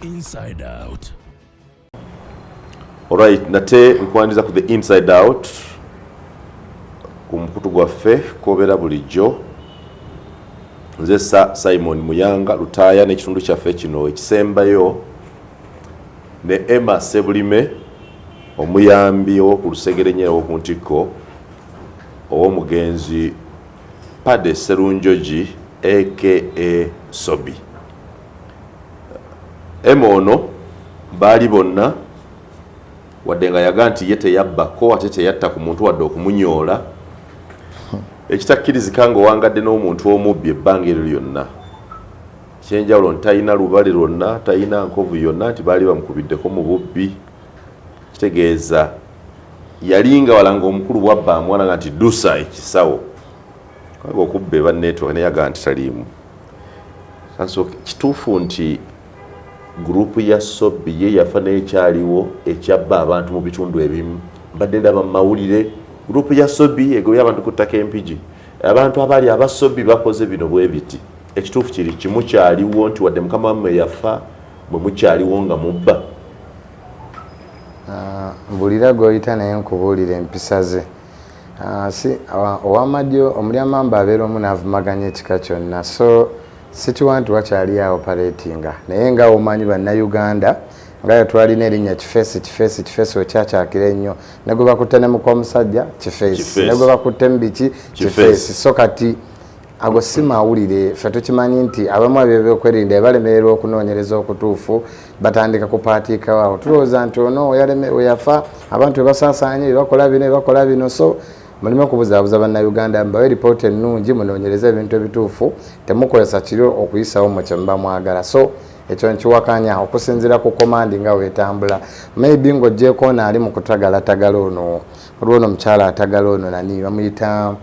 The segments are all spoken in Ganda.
Inside Out. Alright, nate nkwaniriza ku The Inside Out ku mukutu gwaffe kwobeera bulijjo. Nze sa Simon Muyanga Lutaaya n'ekitundu kyaffe kino ekisembayo ne Emma Sebulime, omuyambi ow'oku lusegere nnyo ow'oku ntikko ow'omugenzi Paddy Serunjogi aka Sobi. Emma ono baali bonna, wadde nga yaga nti ye teyabbako ate teyatta ku muntu wadde okumunyoola, ekitakkirizika ng'owangadde n'omuntu omubbi ebbanga eryo lyonna. Kyenjawulo nti talina lubale lwonna, talina nkovu yonna nti baali bamukubiddeko mu bubbi. Kitegeeza yalinga wala ng'omukulu bwabba amwana nga nti dusa ekisawo, kubanga okubba eba network, naye yagaa nti taliimu. Kituufu nti gurupu ya Sobi ye yafa n'ekyaliwo ekyabba abantu mu bitundu ebimu. Mbadde ndaba mu mawulire gurupu ya Sobi egobye abantu ku ttaka Empigi, abantu abaali abasobi bakoze bino bwe biti. Ekituufu kiri kimu, kyaliwo nti wadde mukama wammwe yafa, bwe mukyaliwo nga mubba? Mbulira gw'oyita naye nkubuulira empisa ze. Si owamajjo omulyamamba abeera omu n'avumaganya ekika kyonna. So sikiwa nti wakyali awo operatinga, naye nga omanyi Bannayuganda nga yetwalina erinnya Kifeesi, Kifeesi, Kifeesi wekyakyakira ennyo, ne gwe bakutte ne mukomusajja Kifeesi, ne gwe bakutte mu biki Kifeesi. So kati ago si mawulire. Ffe tukimanyi nti abamu ab'ebyokwerinda balemererwa okunoonyereza okutuufu, batandika kupaatiikawo awo. Tulowooza nti ono weyafa abantu bebasaasaanye, bebakola bino, bebakola bino. So mulimu okubuzaabuza Bannayuganda. Mbawe ripooti ennungi, munoonyereze ebintu ebituufu, temukozesa kiro okuyisawo mu kye muba mwagala. So ekyo nkiwakanya okusinziira ku command nga weetambula. Maybe ng'ogyeko ono ali mu kutagalatagala, ono waliwo ono omukyala atagala ono, nani bamuyita,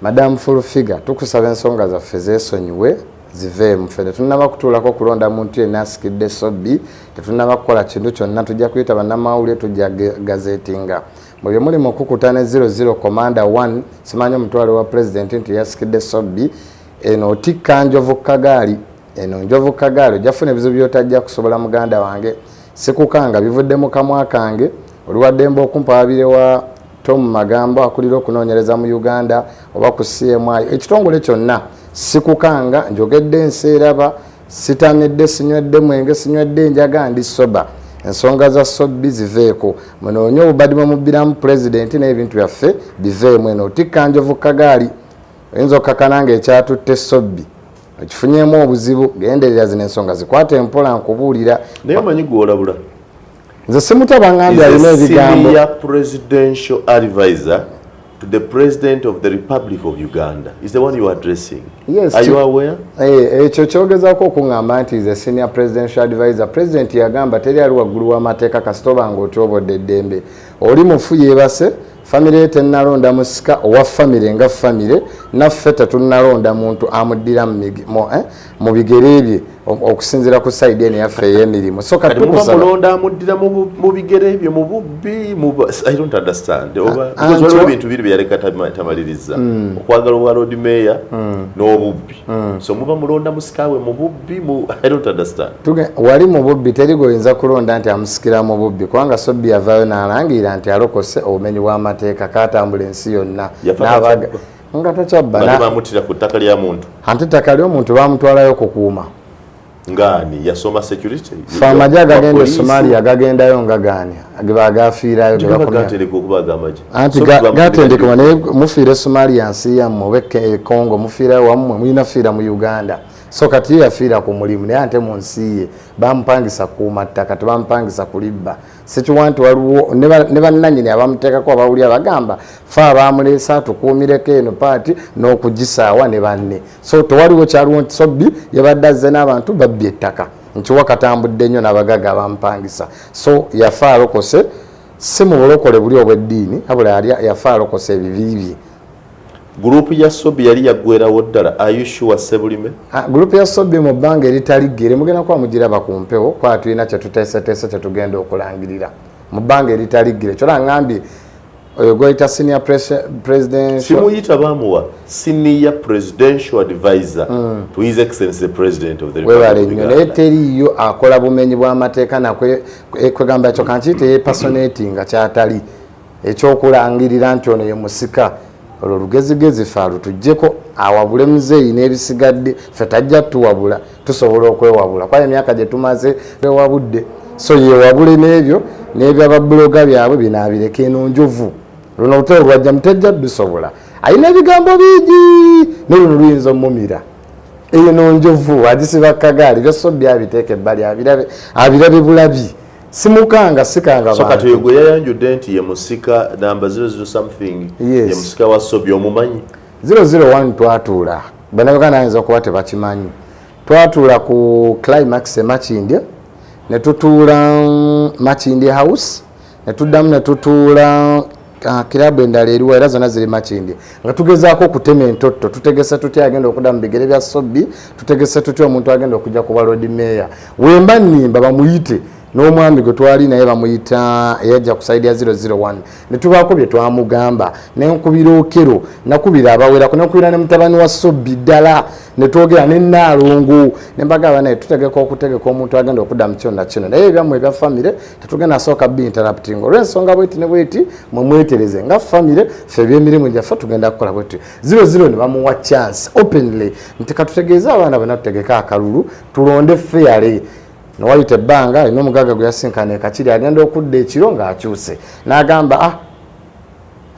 Madam Full Figure. Tukusaba ensonga zaffe zeesonyiwe, ziveemu. Ffe tetunnaba kutuulako kulonda muntu yenna asikidde Sobbi, tetunnaba kukola kintu kyonna. Tujja kuyita bannamawulire, tujja gazetinga mu bye muli mukukuta ne 00 commander 1 simanyi omutwalo wa president nti yasikidde Sobbi. Eno otikka njovu kagaali, eno njovu kagaali, ojja kufuna ebizibu by'otajja kusobola. Muganda wange, sikukanga, bivudde mu kamwa kange. Oli waddembe okumpawabire wa Tom Magambo akulira okunoonyereza mu Uganda oba ku CMI, ekitongole kyonna. Sikukanga, njogedde ensi eraba. Sitamidde, sinywedde mwenge, sinywedde enjaga, ndi sober. Ensonga za Sobbi ziveeko, munoonye obubadi bwemubbiramu pulezidenti n'ebintu byaffe biveemu. Eno otikka njovu kagaali, oyinza okukakana nga ekyatutte Sobbi okifunyemu obuzibu. Genderera zino ensonga, zikwate empola, nkubuulira. Naye omanyi gwolabula? Nze simutaba, ngambye alina ebigambo. Senior presidential advisor to the President of the Republic of Uganda is the one you are addressing. Yes. Are you aware? Ekyo kyogezaako okuŋŋamba nti is a senior presidential advisor. President yagamba teri ali waggulu w'amateeka, kasita oba nga otyobodde eddembe. Oli mufu, yeebase, famire ye tennalonda musika owa famire nga famire. Naffe tetunnalonda muntu amuddira mu bigere bye okusinziira ku side eno yaffe ey'emirimu. So kati mulonda amuddira mu bigere bye mu bubbi? I don't understand. Oba because waliwo ebintu biri byeyaleka tamaliriza, okwagala obwa lord mayor n'obubbi. So muba mulonda musikawe mu bubbi? I don't understand. Wali mu bubbi teri gwoyinza kulonda nti amusikira mu bubbi, kubanga Sobbi yavaayo n'alangirira nti alokose obumenyi bw'amateeka, katambula ensi yonna nga takyabba. Bamutira ku ttaka lya muntu. Anti ettaka ly'omuntu bamutwalayo kukuuma. Ngaani yasoma security? Fe amagye agagenda e Somalia gagendayo nga gaani gebagafiirayo? Anti gatendekebwa, naye mufiira e Somalia nsi yammwe, oba e Congo mufiirayo wammwe, mulina fiira mu Uganda. So kati ye yafiira ku mulimu, naye ate mu nsi ye bamupangisa kuuma ttaka, tebamupangisa kulibba. Sikiwa nti waliwo ne bannanyini abamuteekako abawulira bagamba fe abamuleese atukuumireko eno paati n'okugisaawa ne banne. So tewaliwo kyaliwo nti Sobbi yabadde azze n'abantu babbye ettaka. Nkiwa katambudde nnyo n'abagaga abamupangisa. So yafa alokose, si mu bulokole buli obw'eddiini, wabula yafa alokose ebibi bye. Gurupu ya Sobi yali yaggwerawo ddala? Are you sure, Sebulime? Gurupu ya Sobi mu bbanga eritali ggere mugenda kuba mugiraba ku mpewo, kuba tulina kyetuteeseteese kyetugenda okulangirira mu bbanga eritali ggere. Kyola ngambye Oyo gwayita senior presidential Simuyita, bamuwa senior presidential advisor to His Excellency the President of the Webale Republic of nnyo, naye Uganda. Teriiyo akola bumenyi bw'amateeka nakwegamba ekyo kankiyite yepersonating nga kyatali ekyokulangirira nti ono ye musika. Olwo lugezigezi fe alutuggyeko, awabule muzeeyi n'ebisigadde. Ffe tajja tuwabula, tusobola okwewabula kwayo emyaka gye tumaze twewabudde. So yewabule n'ebyo n'ebyababuloga byabwe binaabireka. Eno njovu, luno olutalo lwajja mutejja dusobola. Alina ebigambo bingi, ne luno luyinza omumira. Eno njovu agisiba kagaali, byasobya abiteeka ebbali, abirabe abirabe bulabi. Simukanga sikanga So kati bantu. Oyo gwe yayanjudde nti ye musika namba 00 something, Yes. ye musika wa Sobi, omumanyi? 001 twatuula, bannabuganda ayinza okuba tebakimanyi, twatuula ku Climax e Makindye, ne tutuula Makindye House, ne tuddamu ne tutuula kirabu endala eriwo, era zonna ziri Makindye, nga tugezaako okutema entotto. Tutegese tutya agenda okudda mu bigere bya Sobbi? Tutegese tutya omuntu agenda okujja kuba Lord Mayor? Wemba nnimba bamuyite n'omwami gwe twali naye, bamuyita eyajja ku side ya 001, ne tubaako bye twamugamba. Nenkubira Okero, nakubira abawerako, nenkubira ne mutabani wa Sobbi ddala, ne twogera ne Naalongo, ne mbagamba naye tutegeka okutegeka omuntu agenda okudda mu kyonna kino, naye ebyammwe ebya famire tetugenda sooka bi interrupting olw'ensonga bweti ne bweti. Mwe mwetereze nga famire, ffe ebyemirimu gyaffe tugenda kukola bweti. 00 ne bamuwa chance openly nti katutegeeze abaana bonna, tutegeke akalulu, tulonde fairly. Newayita ebbanga, alina omugagga gwe yasinkana ekakiri, agenda okudda ekiro ng'akyuse n'agamba, "Ah,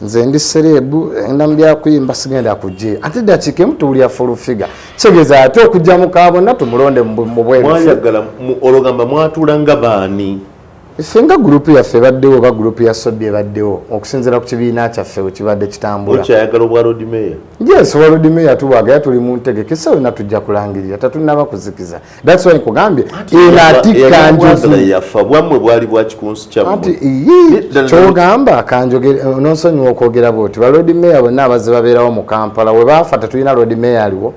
nze ndi celeb, enda mu byakuyimba, sigenda kujje." Ate dakiika emu tuwulira full figure kitegeeza ate okujja mu kabonna tumulonde mu bwerufu. Mwayagala ologamba mwatuula nga baani? Ffe nga gurupu yaffe ebaddewo, oba gurupu ya Sobbi ebaddewo, okusinziira ku kibiina kyaffe we kibadde kitambula. Okyayagala obwa Lord Mayor? Yes, wa Lord Mayor tubwagala, tuli mu ntegeka, essaawa yonna tujja kulangirira, tetunnaba kuzikiza. That's why nkugambye eno atikka njovu. Yafa, bwammwe bwali bwa kikunsu kyammwe. Anti ii, kyogamba kanjogere, nonsonyiwa okwogera bwoti, ba Lord Mayor bonna abazze babeerawo mu Kampala, we baafa tetulina Lord Mayor aliwo.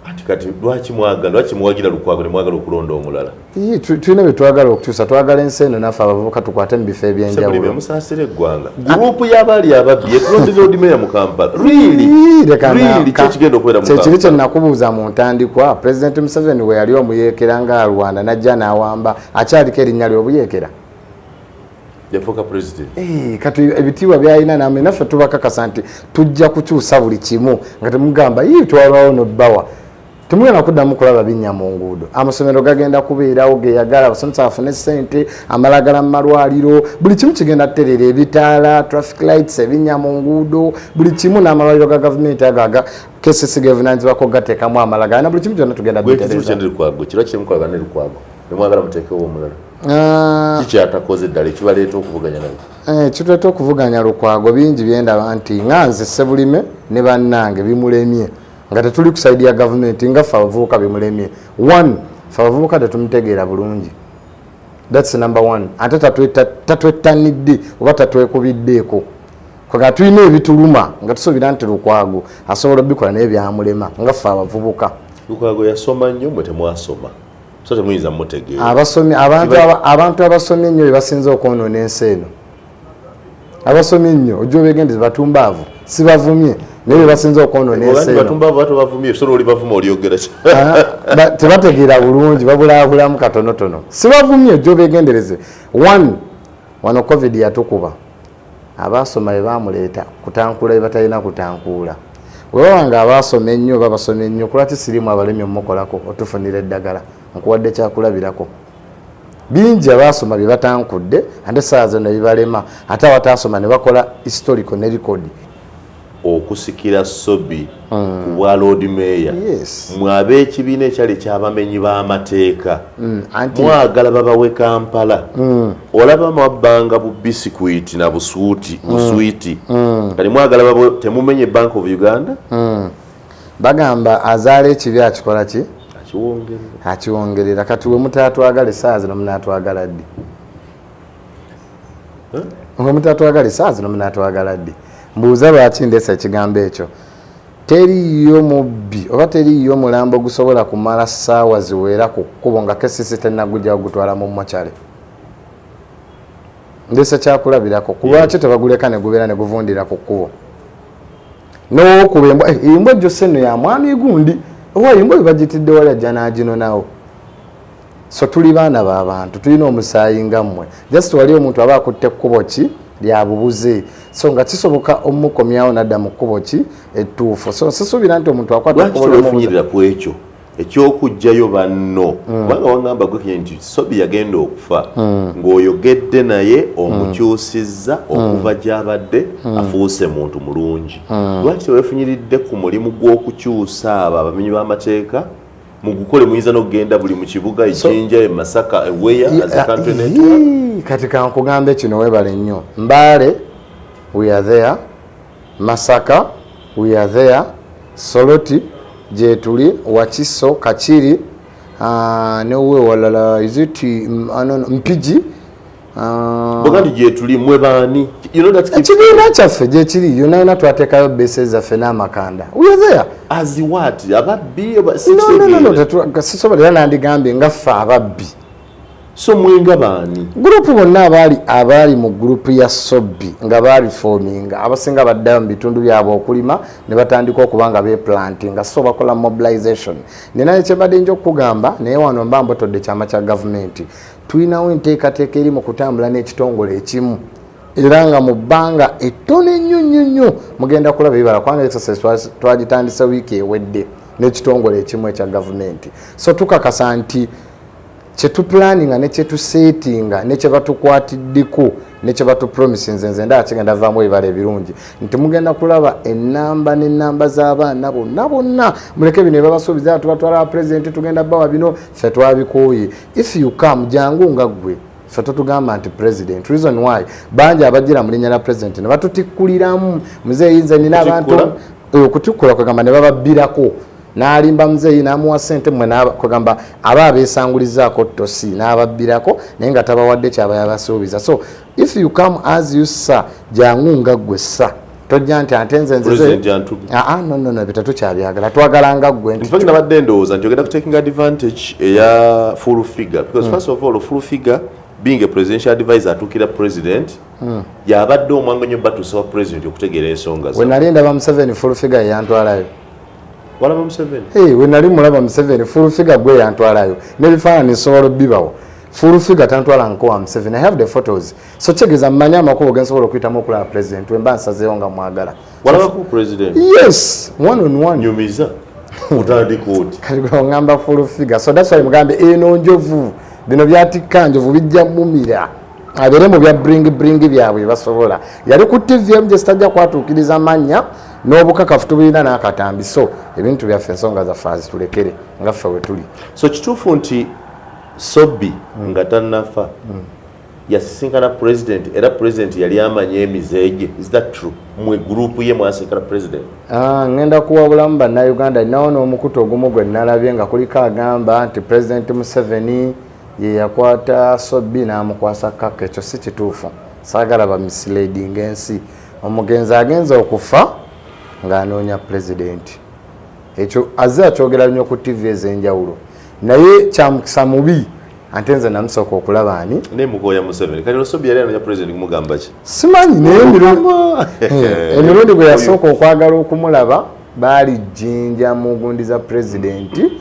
Ati kati lwaki mwagala, lwaki muwagira Lukwago ne mwagala okulonda omulala? Ii, tulina bye twagala okukyusa, twagala ensi eno naffe abavubuka tukwate mu bifo Sebulime, ebyenjawulo. Musaasira eggwanga. Gurupu y'abaali ababbi etulondera Lord Mayor mu Kampala, really? Ii, leka Really, kyekigenda okubeera mu kyekiri Kampala? kye nakubuuza mu ntandikwa. President Museveni we yali omuyeekera ng'alwana, najja n'awamba, akyaliko erinnya ly'obuyeekera? Yafuuka president. Eh, kati ebitiibwa byalina namwe, naffe tubakakasa nti tujja kukyusa buli kimu nga temugamba ii twalwawo nobbawa. Temugenda kuddamu kulaba binnya mu nguudo, amasomero gagenda kubeerawo geyagala, abasomesa bafune sente, amalagala mu malwaliro, buli kimu kigenda kutereera, ebitaala, traffic lights, ebinnya mu nguudo, buli kimu, n'amalwaliro ga gavumenti ago aga KCC gevunanyizibwako gateekamu amalagala na buli kimu kyonna tugenda Gwe ekizibu bitereeza. kyende Lukwago kirwa kyemukolagana ne Lukwago nemwagala muteekewo omulala? Ah, Kikyatakoze ddala ekibaleeta okuvuganya naye? Eh, kituleeta okuvuganya Lukwago bingi byendaba nti nga nze Sebulime ne bannange bimulemye, nga tetuli ku side ya gavumenti, nga ffe abavubuka bimulemye. One, ffe abavubuka tetumutegeera bulungi, that's number one. Ate tatwettanidde oba tatwekubiddeeko kwega tulina ebituluma nga tusuubira nti Lukwago asobola obikola, naye byamulema nga ffe abavubuka. Lukwago yasoma nnyo, mwe temwasoma, so temuyinza mutegeera. Abasomi abantu abantu abasomye ennyo be basinze okwonoona ensi eno. Abasomye ennyo ojja obegendeze, batumbaavu, sibavumye, naye be basinze okwonoona ensi eno. Batumbavu batobavumye, so oli bavuma olyogera ki? Ah, tebategeera bulungi, babulaabulamu katonotono. Sibavumye, ojja obegendereze. One, wano COVID yatukuba, abasoma be bamuleeta kutankuula bye batalina kutankuula. Webaba nga abasoma ennyo oba basoma ennyo, kulwaki sirimu abalemi omukolako otufunira eddagala? Nkuwadde kyakulabirako. Bingi abasoma bye batankudde, ate essaawa zonna bibalema, ate abataasoma ne bakola historical ne record. Okusikira Sobi ku bwa Lord Mayor, Yes. mwe ab'ekibiina ekyali ekyabamenyi b'amateeka, Anti mwagala babawe Kampala. Olaba mwabbanga bu bisikwiti na busuuti buswiti, kati mwagala babawe. Temumenye Bank of Uganda? Bagamba azaala ekibi akikola ki? Akiwongerera. Akiwongerera. Kati we mutatwagala essaawa zino, munaatwagala ddi? We mutatwagala essaawa zino, munaatwagala ddi? Mbuuza, lwaki ndeesa ekigambo ekyo? Teriiyo mubbi oba teriiyo mulambo gusobola kumala ssaawa ziwera ku kkubo nga KCC tennagujjawo gutwala mu mochale. Ndese kyakulabirako. Kulwaki tebaguleka ne gubeera ne guvundira ku kkubo? N'owokuba embwa, embwa ejjo nno ya mwami gundi, owa embwa bagitidde wali, ajja n'aginonawo. So tuli baana b'abantu, tulina omusaayi nga mmwe. Just wali omuntu aba akutte ekkubo ki lya bubuze, so nga kisoboka omukomyawo nadda mu kkubo ki ettuufu. So sisuubira nti omuntu akwata Lwaki ekkubo ly'omubuze. Tewefunyirira ku ekyo ekyokugjayo banno? Kubanga wangamba gwe kenyini nti Sobi yagenda okufa ng'oyogedde naye, omukyusizza okuva gy'abadde, afuuse muntu mulungi. Lwaki tewefunyiridde ku mulimu gw'okukyusa abo abamenyi b'amateeka? Mugukole, muyinza n'okugenda buli mu kibuga, ejinja, e Masaka, eweya, as a country network. Yii, kati kankugambe kino, webale nnyo. Mbale we are there, Masaka we are there, Soroti gyetuli, Wakiso, Kakiri, newe walala, is it no, no, Mpigi. Boga nti gyetuli, mwe baani? You know that Ekibiina kyaffe gyekiri yonna yonna, twateekayo base zaffe n'amakanda. We are there. As what? Ababbi oba? No, no, no, no. Sitegeera. Sisobola, era nandigambye nga ffe ababbi. So mwenga baani? Group bonna abaali mu group ya Sobbi nga bareforminga, abasinga baddayo mu bitundu byabwe okulima ne batandika okuba nga beplantinga. So bakola mobilization. Ninaye kyembadde nja okukugamba, naye wano mba mbotodde kyama kya gavumenti. Tulinawo enteekateeka eri mu kutambula n'ekitongole ekimu, era nga mu bbanga ettono ennyo nnyo nnyo mugenda kulaba ebibala, kubanga exercise twagitandise wiiki ewedde n'ekitongole ekimu ekya gavumenti. So tukakasa nti kyetuplaninga ne kyetusetinga ne kyebatukwatiddeko ne kyebatupromisinze, nze ndaba kigenda vaamu ebibala ebirungi, nti mugenda kulaba enamba n'enamba z'abaana bonna bonna. Muleke bino ebabasuubiza, tubatwala pulezidenti, tugenda bawa bino, ffe twabikooye. If you come, jangu nga ggwe, ffe totugamba nti president. Reason why, bangi abajjira mu linnya lya president ne batutikkuliramu. Muzeeyi, nze nina abantu. Okutikkula kwegamba ne bababbirako, n'alimba muzeeyi n'amuwa ssente, mmwe kwegamba aba abeesangulizaako tosi n'ababbirako, naye nga tabawadde kyaba yabasuubiza. So if you come as you, sir, jangu nga ggwe, sir, tojja nti ate nze nzize. President antumye. Ah, no, no, no, tetukyabyagala, twagala nga ggwe nti In fact, nabadde ndowooza nti ogenda kutaking advantage eya full figure, because first of all, full figure being a presidential advisor, atuukira president, yabadde omwangu nnyo batuusa wa president okutegeera ensonga we ze. Nali ndaba Museveni, full figure yantwalayo. Walaba Museveni? Hey, we nali mulaba Museveni, full figure gwe yantwalayo, n'ebifaananyi nsobola obbibawo. Full figure tantwala nko wa Museveni. I have the photos. So kitegeeza mmanyi amakubo ge nsobola okuyitamu okulaba president we mba nsazeewo nga mwagala. Walabako president? Yes, one on one. Nyumiza, otandika oti? Kati gwe oŋŋamba full figure. So that's why mugambe eno njovu, bino byatikka njovu, bijja mumira abeere mu bya bring bring byabwe basobola. Yali ku TV emu gye sitajja kwatuukiriza mannya, n'obukakafu tubulina n'akatambi. So ebintu byaffe, ensonga zaffe azitulekere nga ffe we tuli. So kituufu nti Sobbi nga tannafa yasisinkana president, era president yali amanye emize gye? Is that true? Mwe group ye mwasinkana president? Ah, ngenda kuwa bulamu bannayuganda. Ninawo n'omukutu ogumu gwe nalabye nga kuliko agamba nti President Museveni ye yakwata Sobbi n'amukwasa kaka. Ekyo si kituufu, saagala bamisleading ensi. Omugenzi agenza okufa ng'anoonya pulezidenti, ekyo azze akyogera nnyo ku TV ez'enjawulo, naye kyamukisa mubi ate nze namusooka okulaba ani. Nemukoya Museveni. Kati Sobi yali anoonya president kumugamba ki? Simanyi, naye emirundi gwe yasooka okwagala okumulaba baali Jjinja mu gundi za pulezidenti.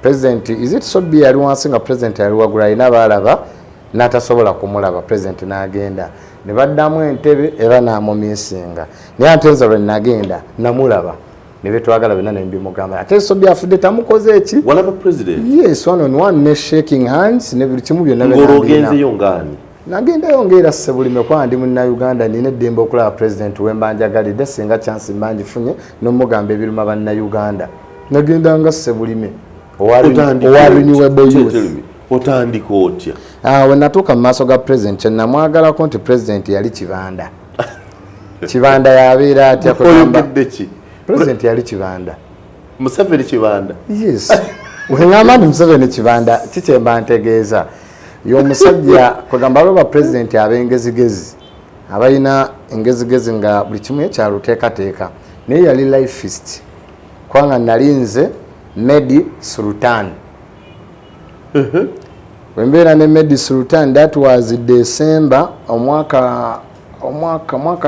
President, is it Sobi yali wansi nga president yali waggulu, alina baalaba n'atasobola kumulaba. President n'agenda ne baddamu entebe era n'amumisinga, naye ate nze lwe nagenda namulaba ne betwagala byonna nembimugamba. Ate Sobi afudde tamukoze eki. Walaba president? Yes, one on one, ne shaking hands ne buli kimu byonna. Ng'olwo ogenzeyo ngaani? Nagendayo ngaera Ssebulime, kuba ndi munnayuganda, nina eddembe okulaba president wemba njagalidde, singa chance mba ngifunye n'omugamba ebiruma bannayuganda. Nagenda nga Ssebulime owa Renewable Youth. Otandika otya? Ah, we natuuka mu maaso ga president, kyenamwagalako nti president yali kibanda. Kibanda yabeera atya? Oyogedde ki? President yali kibanda. Museveni kibanda? Yes, weŋŋamba nti Museveni kibanda, kikyemba ntegeeza y'omusajja kwegamba waliwo bapulezidenti ab'engezigezi, abalina engezigezi nga buli kimu ekyaluteekateeka, naye yali lifeist, kubanga nali nze Medi Sultan. Wembeera ne Medi Sultan, that was December omwaka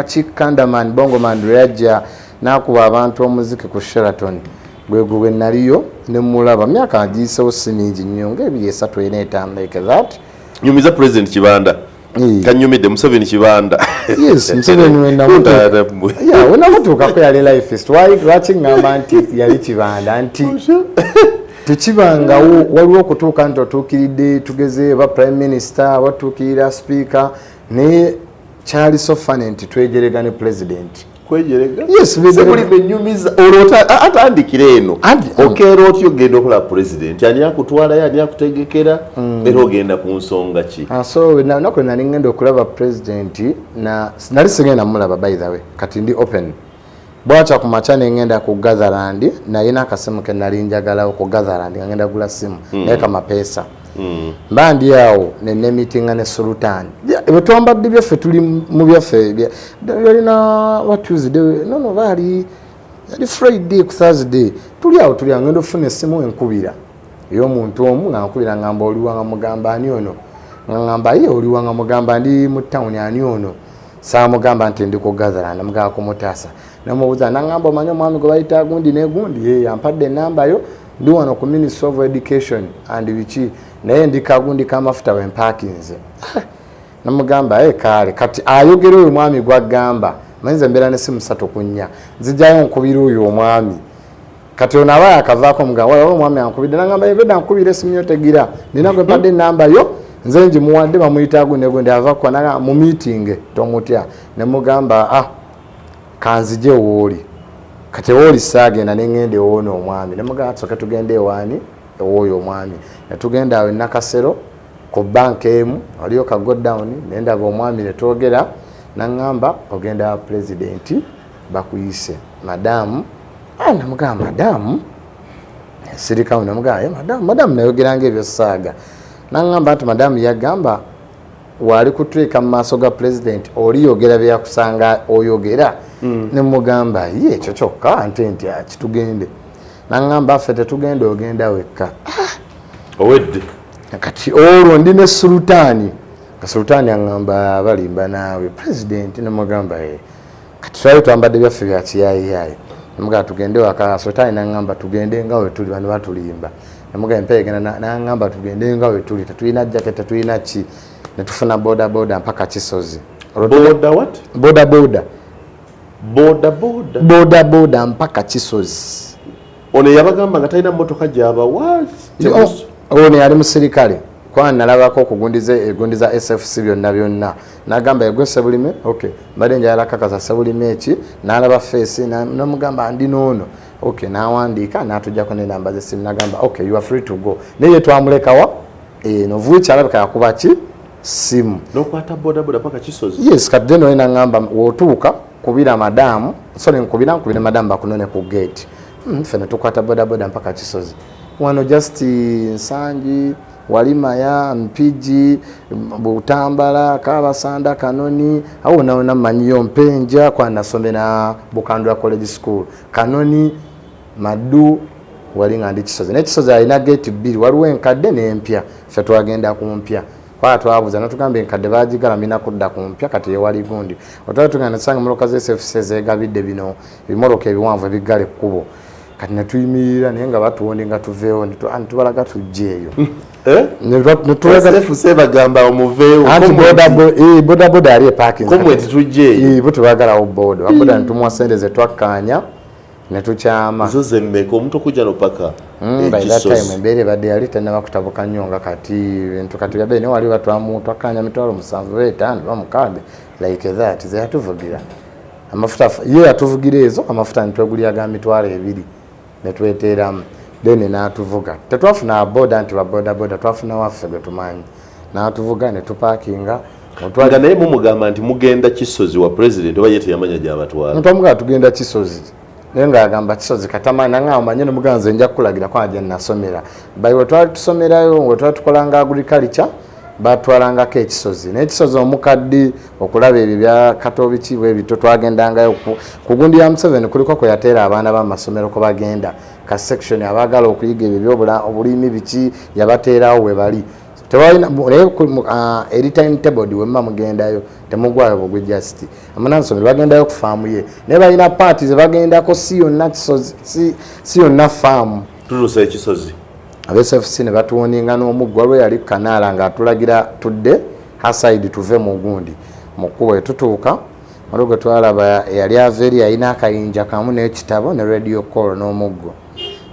ki Kandaman Bongoman lwe yajja n'akuba abantu omuziki ku Sheraton. Gwe gwe naliyo ne mulaba. Myaka giyisewo si mingi nnyo, nga 2, 3, 4, 5, like that. Nyumiza President Kibanda. Kanyumidde Museveni Kibanda. Yes, Museveni wenamutuukako yali lifest. Lwaki ŋŋamba nti yali Kibanda? Nti tekibangawo, waliwo okutuuka nti otuukiridde, tugeze ba prime minister, watuukirira speaker, naye kyali so funny nti twejerega ne president. Kwejerega? Yes. Benyumiza olwo atandikira eno. Okeera otyo ogenda okola president, ani akutwalayo, ani akutegekera, era ogenda ku nsonga ki? Ah, so naku nali ngenda okulaba president, na nali sigenda mulaba, by the way, kati ndi open. Bwakya ku makya nengenda ku Gatherland, nalina akasimu ke nali njagalawo ku Gatherland, nga ngenda gula simu, naye kamapeesa. Mba ndi awo nenemitinga ne Sultan, bwe twambadde byaffe, tuli mu byaffe yalina wa Tuesday, no, baali yali Friday ku Thursday, tuli awo, tuli awo, ngenda okufuna essimu enkubira ey'omuntu omu, nga nkubira ngamba, "Oliwa?" Nga mugamba, "Ani ono?" Nga ngamba, "Ye oliwa?" Nga mugamba, "Ndi mu town, ani ono?" Saamugamba nti ndi ku Gatherland, namugamba kumutaasa. Namubuuza, nangamba, "Omanyi omwami gwe bayita gundi ne gundi?" Ye yampadde enamba yo, ndi wano ku Ministry of Education and biki, naye ndi kagundi k'amafuta wempaakinze. Namugamba, "E kaale." Kati ayogera oyo omwami gwagamba, manyiza embeera nesimu satu ku nnya, nzijayo nkubira oyo omwami. Kati ono aba yakavaako, mugamba, "Waliwo omwami ankubidde." Nagamba, "Ebedda nkubira esimu yo tegira, nina gwe mpadde enamba yo, nze ngimuwadde, bamuyita gundi gundi, ava kuwa." Naga mu meeting tomutya. Nemugamba, "Ah, kanzije wooli." Kati wooli saagenda, neŋŋenda ewoono omwami, nemugamba, "Tusoke tugende ewaani, ewooyo omwami." Netugenda awo enakasero ku banka emu, waliyo ka godown, nendaba omwami, netwogera, naŋŋamba, "Ogenda pulezidenti, bakuyise madamu." Ah, namugamba, "Madamu?" Sirikawo, namugamba, "Eh, madamu, madamu." Nayogeranga ebyo saaga. Naŋŋamba nti madamu yagamba wali kutuika mu maaso ga pulezidenti, oliyogera byeyakusanga oyogera. Nemugamba, "Ye ekyo kyokka?" Nti akitugende. Naŋŋamba, "Ffe tetugenda, ogenda wekka." Owedde. Kati olwo ndi ne Sulutaani, nga Sulutaani aŋŋamba, "Balimba naawe, pulezidenti." Nemugamba, "E." Kati twali twambadde byaffe bya kiyayiyayi. Nemugamba, "Tugende waka." Sulutaani naŋŋamba, "Tugende nga we tuli, bano batulimba." Nemugamba, "Empeera egenda." Naŋŋamba, "Tugende nga we tuli, tetulina jacket, tetulina ki." Netufuna boda boda mpaka Kisozi. Boda what? Boda boda. Boda boda? Boda boda mpaka Kisozi. Ono yabagamba nga talina motoka gyabawa? Ono yali musirikale, kwa nalabako okugundiza egundi za SFC byonna byonna. Nagamba, "Egwe Sebulime?" "Okay, mbadde njagala kakasa Sebulime eki." Nalaba face, namugamba, "Ndi noono." Okay, nawandiika, natujjako nenamba zesimu, nagamba, "Okay, you are free to go." Naye twamulekawa eno vuki, alabika yakuba ki simu. Nokwata boda boda paka Kisozi? Yes. Kati then oyo naŋŋamba, "Wotuuka kubira madamu, sorry, nkubira madamu bakunone ku gate." Ffe netukwata boda boda mpaka Kisozi wano, just Nsangi, Walimaya, Mpigi, Butambala, Kabasanda, Kanoni, awo nawona mmanyiyo. Mpenja kwa nasomera Bukandula College School, Kanoni, Maddu, wali nga ndi Kisozi. Naye Kisozi alina gate bbiri, waliwo enkadde n'empya. Ffe twagenda ku mpya, kwaa twabuuza natugamba enkadde bagigala, mina kudda ku mpya. Kati yewali gundi otwali tugenda, nesanga emmotoka za SFC zegabidde bino ebimmotoka ebiwanvu ebiggala ekkubo. Kati netuyimirira, naye nga batuwondi nga tuveewo, netubalaga tujje eyo. Eh? SFC bagamba omuveewo? Anti boda boda yali eparking. Komwe tujje eyo. Bo tebagalawo boda baboda, netumuwa sente zetwakkaanya netukyama. Zo zemmeka omuntu okujja nopaka? By that time embeera ebadde yali tenaba kutabuka nnyo nga kati bintu kati byabbe, naye wali batwamu twakkaanya 7,000, 5,000, 6,000, like that, zeyatuvugira amafuta. Ye yatuvugira ezo amafuta, netwegulira ga 20,000 netweteeramu, then n'atuvuga. Tetwafuna boda nti baboda boda, twafuna waffe gwe tumanyi, n'atuvuga netupakinga. Nga naye mumugamba nti mugenda Kisozi wa president, oba ye teyamanya gyabatwala? Ntwamugamba tugenda Kisozi, naye ngaagamba Kisozi katamanyi. Nanga omanye nemugamba, "Nze nja kukulagira kwa gye nasomera." By we twali tusomerayo, we twali tukolanga agriculture, batwalangako ekisozi, naye Kisozi omukadde okulaba ebyo bya katobiki bwebito. Twagendangayo ku gundi ya Museveni, kuliko kwe yateera abaana b'amasomero kwe bagenda ka section, abaagala okuyiga ebyo byobulimi biki, yabateerawo we bali. Tewalina naye eri timetable wemma mugendayo, temugwayo bugwi. Just amanansomero bagendayo ku faamu ye, naye balina part ze bagendako, si yonna Kisozi, si yonna faamu. Tutuusa ekisozi. Aba SFC ne batuwoninga n'omuggo. Waliwo yali kanaala ng'atulagira tudde haside, tuve mu gundi mu kkubo. Etutuuka, waliwo gwe twalaba eyali ava eri, yalina akayinja kamu n'ekitabo ne radio call n'omuggo.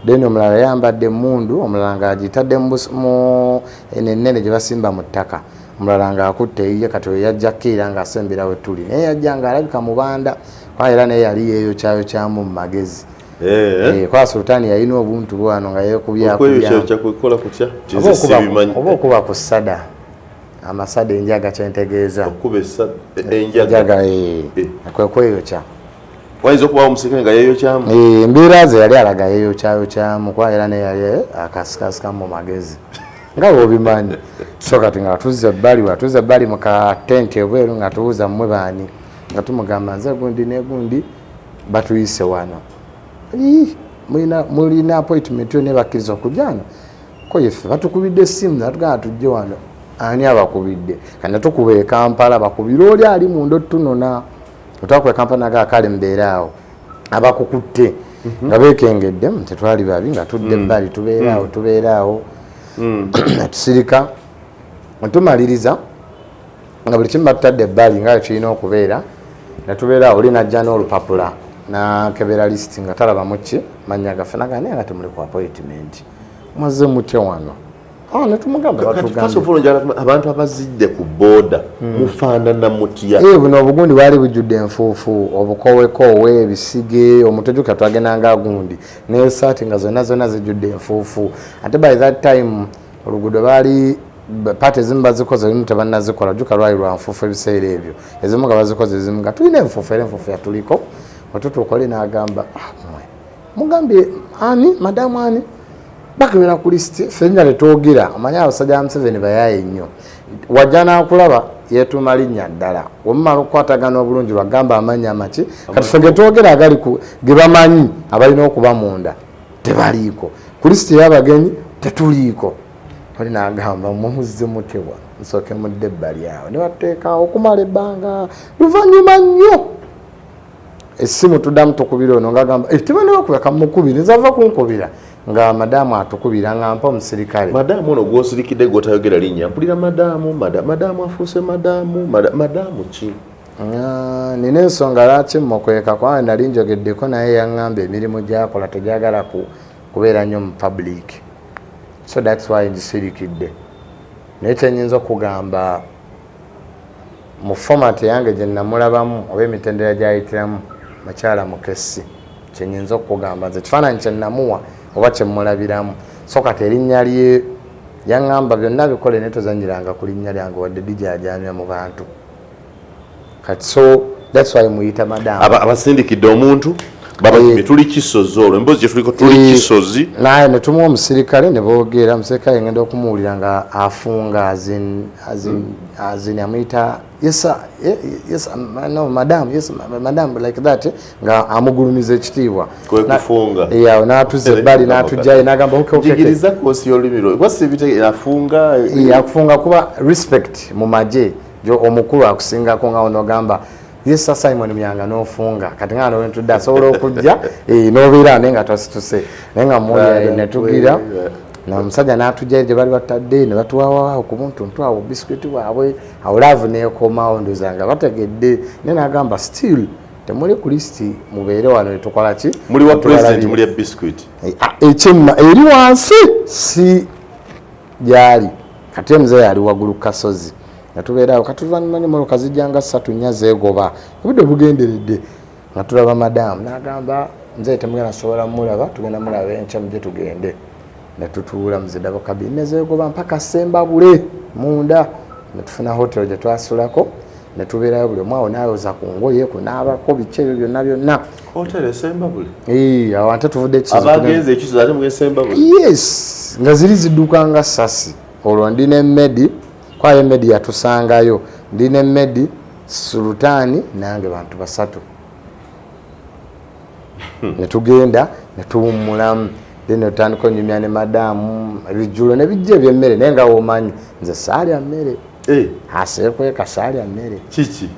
Then omulala yambadde emundu, omulala ng'agitadde mu eno ennene gye basimba mu ttaka, omulala ng'akutte eyiye. Kati oyo yajja kkiira ng'asembera we tuli, naye yajja ng'alabika mubanda kwa, era naye yali yeeyokyayokyamu mu magezi. Kwa Sultani yalina obuntu bwano nga yeekubyakubya. Kwekola kutya? Oba okuba ku sada, amasada, enjaga kyentegeeza. Okuba enjaga? Eh. Kwe kweyokya. Wayinza okubawo omusirikale nga yeeyokyamu? Embeera ze yali alaga yeeyokyayokyamu, kuba era naye yali akasikasika mu magezi nga bwobimanyi. So kati nga tuzza ebbali, watuzza ebbali mu katenti ebweru, nga tubuuza, "Mmwe baani?" Nga tumugamba, "Nze gundi ne gundi, batuyise wano." "Mulina appointment yo ne bakkiriza okujja wano?" Ko yeffe batukubidde essimu natugamba tujje wano. "Ani abakubidde?" Kati netukuba e Kampala, bakubire oli ali munda otunona. Otwakuba e Kampala, naga, "Kale mbeere awo." Abakukutte nga bekengedde tetwali babi, nga tudde ebbali, tubeere awo, tubeere awo, tusirika, tumaliriza nga buli kimu batutadde ebbali nga kirina okubeera, netubeera awo. Oli najja n'olupapula nakebera lisiti nga talabamu ki mannya gaffe, naga, "Naye nga temuli ku appointment, mwazze mutya wano?" Ah, netumugamba batugambye. Abantu abazidde ku booda mufaanana mutya? Eh, buno obugundi bwali bujjudde enfuufu, obukowekoowe, ebisige, omutwe juka twagendanga gundi n'esaati nga zonna zonna zijjudde enfuufu. Ate by that time oluguudo baali part ezimu bazikoze, ezimu tebannazikola. Juka lwali lwa nfuufu ebiseera ebyo, ezimu nga bazikoze, ezimu nga tulina enfuufu, era enfuufu yatuliko. Wetutuuka, oli n'agamba, "Ah, mwe mugambye ani? Madamu ani?" Bakebera ku lisiti, ffenna tetwogera. Omanye abasajja ba Museveni bayaaye nnyo, wajja n'akulaba yeetuuma linnya ddala. Wemumala okukwatagana obulungi, lwagamba amannya amaki. Kati ffe getwogera agali ge bamanyi abalina okuba munda tebaliiko ku lisiti ey'abagenyi, tetuliiko. Oli n'agamba, "Mumuzze mutebwa, nsooke mudde ebbali awo." Ne bateekawo okumala ebbanga. Luvannyuma nnyo essimu tuddamu tukubira ono, ngagamba, "Eh, tebanabakubira, kamukubire." Nzava kunkubira nga madamu atukubira nga mpa omusirikale. Madamu ono gwosirikidde, gwotayogera linnya, mpulira madamu, madamu afuuse madamu, madamu ki? Ah, nina ensonga lwaki mmukweka, kubanga nali njogeddeko naye, yaŋŋamba emirimu gyakola tegyagala kubeera nnyo mu public, so that's why ngisirikidde. Naye kyenyinza okugamba, mu format yange gye namulabamu oba emitendera gyayitiramu, mukyala mukesi. Kyenyinza okugamba nze ekifaananyi kyenamuwa oba kyemulabiramu. So kati erinnya lye yaŋŋamba byonna bikole, naye tozanyiranga ku linnya lyange wadde dijajamya mu bantu. Kati so that's why muyita madamu. Abasindikidde omuntu babakimye. Tuli Kisozi, olwo emboozi gyetuliko tuli Kisozi. Naye netumuwa omusirikale ne boogera. Omusirikale ngenda okumuwulira nga afunga azin amuyita, "Yes sir, yes, no madam, yes madam," like that, nga amugulumiza ekitiibwa. Kwe kufunga. Yeah, n'atuza ebbali n'atujjayo n'agamba, Okay." Njigiriza koosi y'olulimi lwo kuba afunga. Yeah, akufunga kuba respect mu magye jo omukulu akusingako nga onogamba, "Yes sir, Simon Myanga," n'ofunga. Kati nga nowentudde asobola okujja, n'obeera naye nga twasituse, naye nga muwulira netugira omusajja n'atujjayo gye bali batadde ne batuwawawo ku buntuntu awo, bisikuiti bwabwe awo, love neekomawo. Ndoza nga bategedde, naye n'agamba, "Still temuli ku lisiti, mubeere wano netukola ki?" Muli wa president, muli biscuit. Ekyemma eri wansi si gyali, kati omuzeeyi ali waggulu ku kasozi nga tubeeraawo. Kati oluvannyuma emmotoka zijjanga ssatu nnya zeegoba, obudde bugenderedde nga tulaba madamu. N'agamba, "Nze temugenda sobola mulaba, tugenda mulaba enkya, mujje tugende." Ne tutuula mu zi double cabin nezeegoba mpaka Sembabule munda, ne tufuna hotel gye twasulako ne tubeerayo. Buli omu awo n'ayoza ku ngoye, kunaabako, biki ebyo byonna byonna. Hotel Esembabule? Ee, awo ate tuvudde Ekisozi. Abagenze Ekisozi ate mugende Sembabule? Yes, nga ziri zidduka nga sasi. Olwo ndi ne Medi, kwayo Medi yatusangayo. Ndi ne Medi, Sultaani nange, bantu basatu, ne tugenda ne tuwummulamu. Then otandika onyumya ne madaamu, ebijjulo ne bijja ebyemmere, naye nga womanyi nze saalya mmere. Aseekweka saalya mmere. Kiki?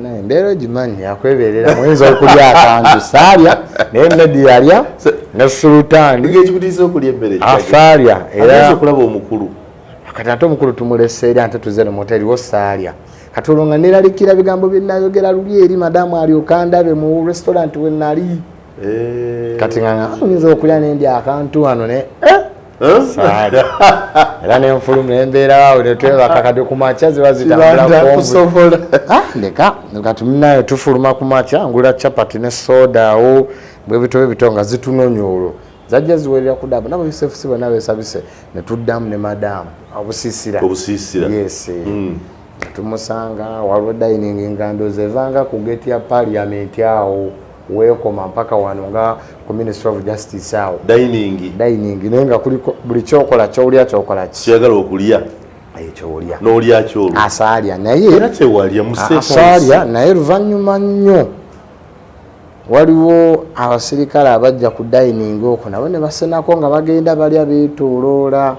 Naye embeera ogimanyi yakweberera, muyinza okulya akantu. Saalya, naye Medi yalya ne Sultaani. Ekikutiisa okulya emmere. Asaalya. Era era okulaba omukulu. Kati ate omukulu tumulese eri, ate tuze nomoteri wo saalya. Kati olwo nga neralikira bigambo byenayogera luli eri madamu alyoka ndabe mu restaurant we nali. Kati nga nyinza okulya nendya akantu wano ne saalya, era nenfuluma nembeera awo netwebaka. Kati kumakya ziba zitambula Kibanda kusobola. Ah, ndeka. Kati munaye tufuluma kumakya, ngula chapati ne soda awo bwebito bwebito nga zitunonya, olwo zajja ziwerera kudamu nabo Yusefu si bonna besabise netuddamu ne madamu obusiisira. Obusiisira. Yes. Tumusanga waliwo dining nga ndowooza evanga ku gate ya parliament awo weekoma mpaka wano nga ku Ministry of Justice awo. Dining. Dining, naye nga kuliko buli kyokola, kyolya, kyokola ki. Kyeyagala okulya. Ekyolya. N'olya kyolwo. Asaalya naye. Era tewalya mu State House. Asaalya, naye luvannyuma nnyo waliwo abasirikale abajja ku dining okwo nabo ne basenako nga bagenda balya beetoloola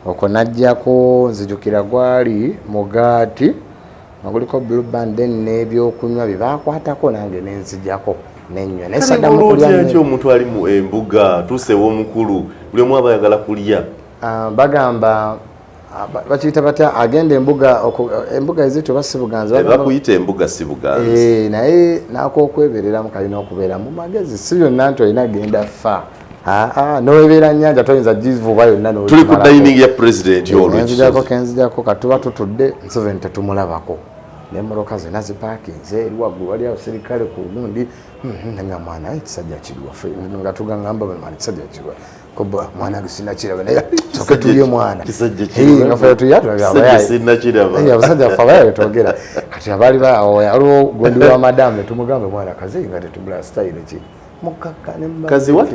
okwo. Najjako, nzijukira gwali mugaati nga guliko Blue Band, then n'ebyokunywa bye bakwatako, nange nenzijako nenywa, naye saddamu kulya Olwotya ki mmere. Omuntu ali mu embuga tuuse ew'omukulu, buli omu aba ayagala kulya. Ah, bagamba bakiyita batya, agenda embuga embuga ezityo oba si buganzi? Bakuyita embuga si buganzi. Eh, naye nakokwebereramu kalina okubeera mu magezi, si byonna nti olina genda fa. Aa, nowebeera nyanja toyinza givuba yonna. Tuli ku dining ya president olwo. Nenzijako kenzijako, katuba tutudde, Museveni tetumulabako, nemmotoka zonna zipakinze eri waggulu, wali abasirikale ku gundi. Nga mwana ekisajja kiriwa? Nga tugangamba mwana ekisajja kiriwa? Koba mwana sinakiraba, naye soke tulye mwana. Kisajja Eh, nga ffe tulya. Kisajja sinnakiraba. Abasajja ffe abayaye twogera. Kati abaali waliwo gundi wa madamu netumugamba mwana kazeeyi nga tetumulaba, style ki mukakkane. Kazi what?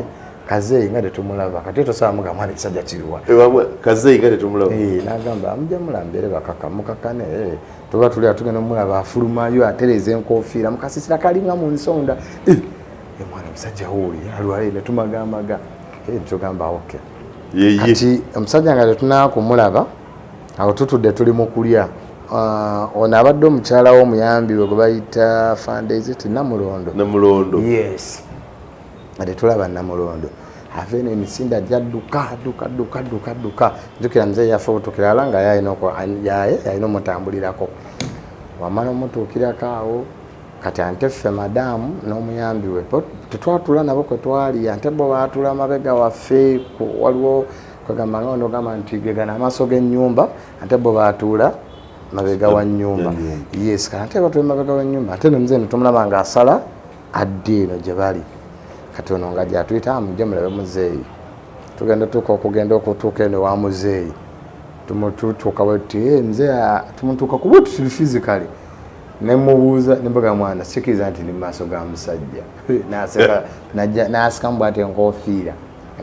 Kazeeyi nga tetumulaba. Kati tosobola mugamba mwana ekisajja kiriwa? Ewabwe kazeeyi nga tetumulaba. Eh, n'agamba mujja mulambere bakaka mukakane. Eh, tuba tuli tugenda omulaba afulumayo atereeza enkofiira mukasisira kalinga mu nsonda. Eh, eh, mwana omusajja wuuli alwale netumagamaga. Eh, tugamba okay. Yeye. Kati omusajja nga tetunaba kumulaba, awo tutudde tuli mu kulya. Ah, ono abadde omukyala w'omuyambi we gwe bayita Fandeziti Namulondo. Namulondo. Yes, nga tetulaba Namulondo, ava eno emisinde ajja dduka dduka dduka dduka dduka. Njukira muzeeyi yaffe obutuukira ala nga yaye yalina omutambulirako, wamala omutuukirako awo. Kati ante ffe madaamu n'omuyambi we tetwatula nabo kwe twali, ante bo baatula mabega waffe. Waliwo kwegamba nga onogamba nti gegana amaaso g'ennyumba, ate bo baatuula mabega wa nnyumba. Yes, kati ate batula mabega wa nnyumba, ate nomuzeeyi netumulaba ng'asala adda eno gye bali. Kati ono nga gyatuyita, mujje mulabe muzeeyi. Tugenda tuuka okugenda okutuuka eno wa muzeeyi, tumutuuka bwetuti, "Eh, mzee," tumutuuka kuba tuli physically, nemubuuza nembaga mwana sikiriza nti ndi mumaaso ga musajja. Naseka, najja nasikamu bwati enkofiira,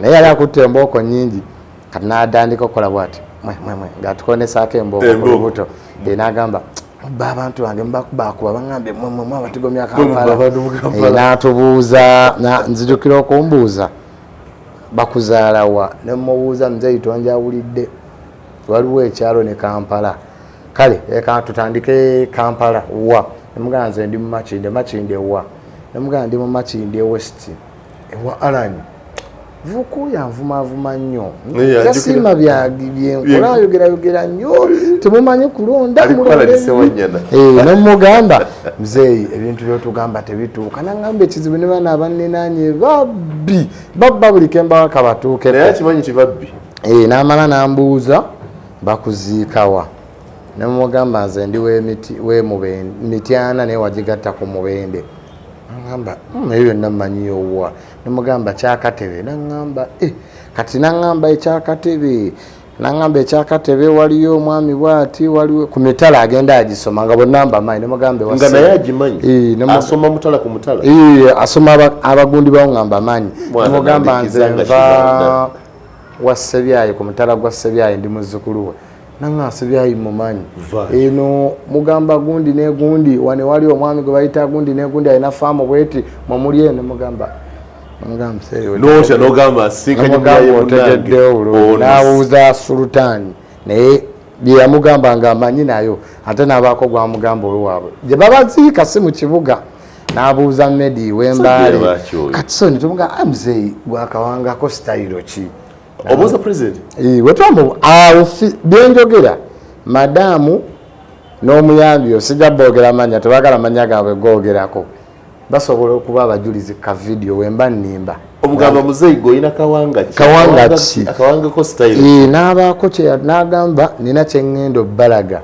naye yali akutte embooko nyingi. Kati natandika okukola bwati mwe mwe mwe ng'atukonesaako embooko ku Embooko. lubuto. Eh, n'agamba mubba abantu bange, mubakubakuba, baŋŋambye mwe mwe mwe abatigomya Mwe mubba Kampala. abantu mu Kampala. Eh, n'atubuuza nzijukira okumbuuza bakuzaala wa, nemubuuza muzeeyi tonjawulidde, waliwo ekyalo ne Kampala. Kale leka tutandike, Kampala wa? Nemugamba nze ndi mu Makinde. Makinde wa? Nemugamba ndi mu Makinde West ewa Alan Vuku. Yanvumaavuma nnyo. Naye tasiima byenkola, ayogerayogera nnyo, temumanyi kulonda. Ali mulonde kukola Sewanyana. Eh, nemugamba muzeeyi ebintu byotugamba tebituuka. Nagamba ekizibu ne bana abannenaanye babbi, babba buli kembawa kabatuukeko. Naye akimanyi nti babbi. Eh, n'amala n'ambuuza bakuziikawa, nemugamba nze ndi Mityana, naye wagigatta ku Mubende. Naŋŋamba, ebyo byonna mmanyiyowa." Nemugamba Kyakatebe. Naŋŋamba, "Eh." Kati naŋŋamba ekyakatebe, naŋŋamba ekyakatebe waliyo omwami bwati, waliwo ku mitala agenda agisoma nga bonna mbamanyi. Nemugamba ewa Nga naye agimanyi. Eh, Asoma mutala ku mutala. Eh, asoma abagundi bawo nga mbamanyi. Mwana Nemugamba nandikiza nze nga nva Kibanda. wa Sebyayi, ku mutala gwa Sebyayi, ndi muzzukulu we. Nanga Sebyayi mumanyi. Vaayo. Eno mugamba gundi ne gundi wane wali omwami gwe bayita gundi ne gundi alina faamu bweti mwemuli eno. Mugamba Notya nogamba otegeddewo bulungi. N'abuuza Sultani, naye bye yamugamba nga amanyi nayo, ate n'abaako gwamugamba olwaabwe gye babaziika si mu kibuga. N'abuuza Medi w'Embaale. Kati so netumugamba, muzeeyi gwakawangako sitayiro ki? Obuuza president? Wetwamu awo byenjogera, madaamu n'omuyambi, osijja boogera manya, tebagala manya gaabwe googerako, basobola okuba abajulizi ka vidiyo wemba nnimba. Omugamba, muzeeyi gweolina kawanga ki? Kawanga ki? Akawangako style. N'abaako kye n'agamba, nina kye ŋŋenda obbalaga,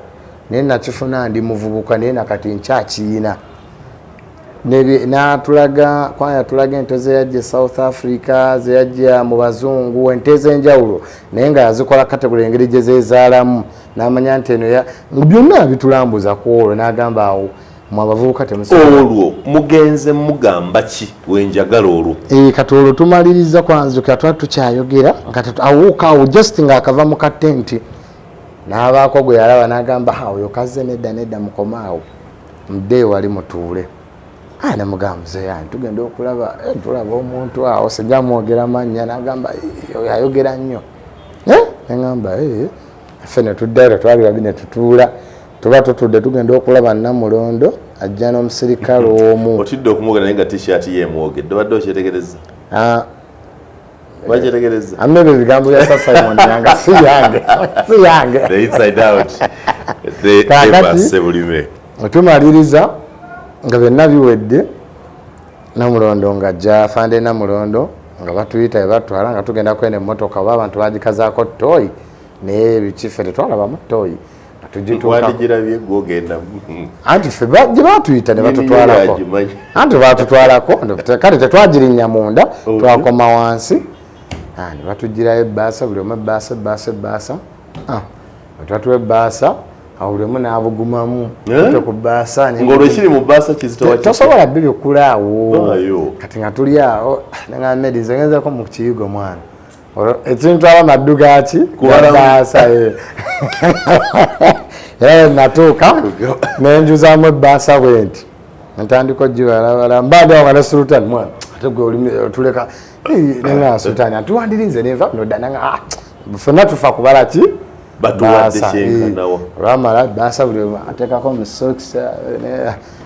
naye nakifuna ndi muvubuka, naye nakati nkyakiyina. N'atulaga kwa yatulaga ente zeyajja e South Africa, zeyajja mu bazungu, ente ez'enjawulo, naye nga yazikola category engeri gye zeezaalamu, n'amanya nti eno byonna bitulambuza ku olwo. N'agamba awo mwe abavubuka temusobola. Olwo mugenze mugamba ki wenjagala olwo? Kati olwo tumaliriza kwanzukira twali tukyayogera nga awuuka awo just ng'akava mu katenti, n'abaako gwe yalaba n'agamba, ha, oyo kazze. Nedda, nedda, mukome awo, muddeeyo wali mutuule. Ah, nemugamba, muzeeyi ani tugenda okulaba, tulaba omuntu awo, sijja mwogera mannya. N'agamba, oyo ayogera nnyo." Neŋŋamba, ffe ne tuddayo, twali babi, ne tutuula. Tuba tutudde, tugenda okulaba Namulondo ajja n'omusirikale omu. Otidde okumwogera, naye nga t-shirt ye emwogedde, obadde okyetegereza? Ah, Bakyetegereza? Amma ebyo ebigambo bya Sir Simon yanga, si yange, si yange. The inside out, the Kaakati- Eva Sebulime. Tumaliriza nga byonna biwedde, Namulondo ng'ajja, afande Namulondo, nga batuyita ebatwala nga tugenda kwena emmotoka, oba abantu bagikazaako toyi, naye bikiffe tetwalabamu toyi nga tugituuka. Wandigirabye gwogenda. Anti ffe gye batuyita ne Nyini batutwalako. yagimanyi. Anti batutwalako, kale tetwagirinnya munda. Okay. Twakoma wansi. Ah, ne batugirayo ebbaasa, buli omu ebbaasa, ebbaasa, ebbaasa. Ah, twatuwa ebbaasa awo, buli omu n'abugumamu. Eh? Tute ku bbaasa Ng'olwo ekiri mu bbaasa kizitowa? Tosobola bibikula awo. Vaayo. Kati nga tuli awo, neŋamba, Medi, nze ngenzeko mu kiyigo mwana. Olwo ekintu aba maddu gaki? Kubalamu. Gabbaasa, eh. Era natuuka nenjuzaamu ebbaasa bwe nti, ntandika ogibalabala, mbadde awo nga ne Sultan, mwana, ate gwe oli otuleka. Neŋamba Sultan, atuwandirinze nenva nodda nanga, ah, ffenna tufa kubala ki. Batuwadde Baasa, kyenkanawa. eh. Olwamala baasa, buli omu ateekako mu sokisi,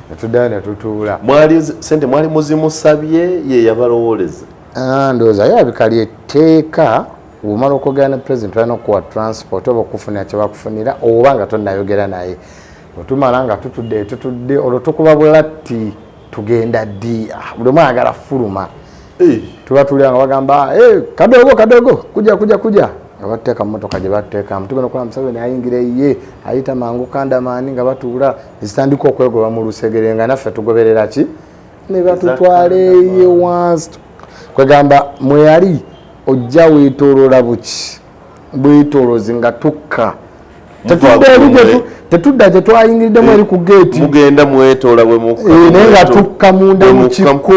netuddayo netutuula. Mwali sente mwali muzimusabye, ye yabalowooleza? Ah, ndowooza yalabika lyetteeka, bwomala okwogera ne president olina okuwa transport oba okufunira kyebakufunira, oba nga tonnayogera naye. Otumala nga tutudde, tutudde, olwo tukuba bulatti, tugenda ddi? Ah, buli omu ayagala fuluma. Eh, Tuba tulya nga bagamba, "Eh, kadogo kadogo, kuja kuja kuja," nga batuteeka mu motoka gye batuteekamu. Tugenda okulaba Museveni ayingira eyiye, ayita mangu kandamaani, nga batuula zitandika okwegoba mu lusegere, nga naffe tugoberera ki, ne batutwala eye wansi. Kwegamba mwe yali ojja weetooloola buki bwetoolozi nga tukka. Tetudda eri tetudda gye twayingiriddemu eri ku geeti. Mugenda mwetoola bwe mukka. Eh, naye nga tukka munda Bwe mu mukka. kiko.